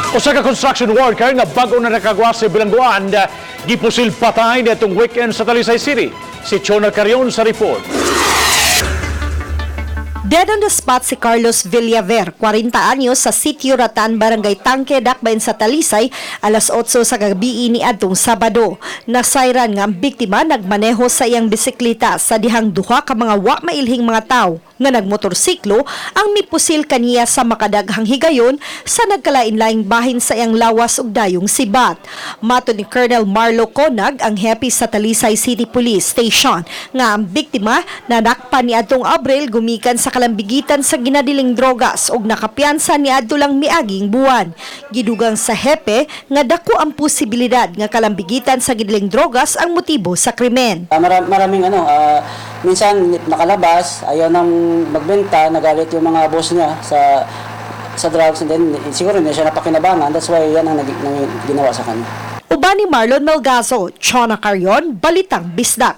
Usa ka construction worker nga bag-o na nakagwa sa bilangguan, gipusil patay niadtong weekend sa Talisay City. Si Chona Carion sa report. Dead on the spot si Carlos Villaver, 40 anyos, sa Sitio Ratan, Barangay Tangke, Dakbayan sa Talisay, alas 8 sa gabi ni adtong Sabado. Nasayran nga ang biktima nagmaneho sa iyang bisikleta sa dihang duha ka mga wa mailhing mga tawo nga nagmotorsiklo ang mipusil kaniya sa makadaghang higayon sa nagkalain-laing bahin sa iyang lawas ug dayong sibat. Matod ni Colonel Marlo Conag, ang hepe sa Talisay City Police Station, nga ang biktima nanakpan ni adtong Abril gumikan sa kalambigitan sa ginadiling drogas ug nakapiyansa ni adto lang miaging buwan. Gidugang sa hepe nga dako ang posibilidad nga kalambigitan sa ginadiling drogas ang motibo sa krimen. Maraming ano, minsan nakalabas, ayaw nang magbenta, nagalit yung mga boss niya sa drugs, and then siguro hindi siya napakinabangan, that's why yan ang ginawa sa kanya. Uban ni Marlon Melgazo, Chona Carion, Balitang Bisdak.